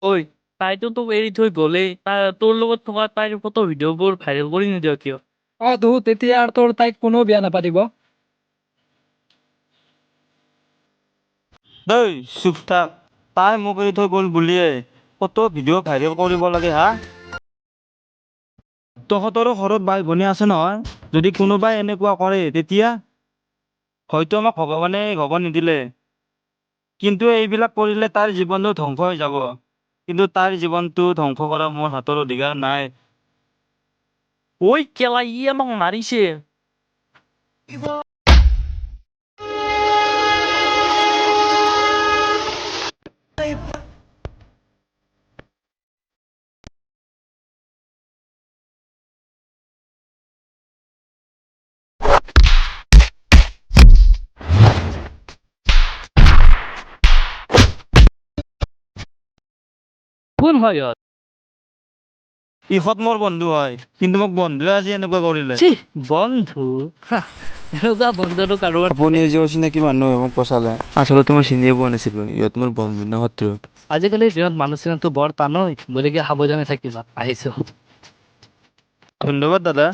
ঐ, তাইতো তোক এৰি থৈ গ'লেই, তাই তোৰ লগত থকা তাইৰ ফটো ভিডিঅ'বোৰ ভাইৰেল কৰি নিদিয় কিয়? অ তো তেতিয়া আৰু তোৰ তাইক কোনো বিয়া নাপাতিব। দেই চুপ থাক। তাই মোক এৰি থৈ গ'ল বুলিয়ে ফটো ভিডিঅ' ভাইৰেল কৰিব লাগে হা? তহঁতৰো ঘৰত বাই ভনী আছে নহয়, যদি কোনোবাই এনেকুৱা কৰে তেতিয়া হয়তো আমাক ভগৱানে হ'ব নিদিলে, কিন্তু এইবিলাক কৰিলে তাইৰ জীৱনটো ধ্বংস হৈ যাব। কিন্তু তাইৰ জীৱনটো ধ্বংস কৰা মোৰ হাতৰ অধিকাৰ নাই। ঐ কেলা, ই আমাক মাৰিছে। কোন হয় ইহঁত? ইহঁত মোৰ বন্ধু হয়, কিন্তু মোক বন্ধুৱে আজি এনেকুৱা কৰিলে। ছি, বন্ধু, হা, এনেকুৱা বন্ধুটো কাৰোবাৰ। আপুনি যে অচিনাকি মানুহ মোক বচালে। আচলতে মই চিনিয়ে পোৱা নাছিলোঁ ইহঁত মোৰ বন্ধু নে শত্ৰু। আজিকালিৰ দিনত মানুহ চিনাটো বৰ টান ঐ, গতিকে সাৱধানে থাকিবা। আহিছো। ধন্যবাদ দাদা।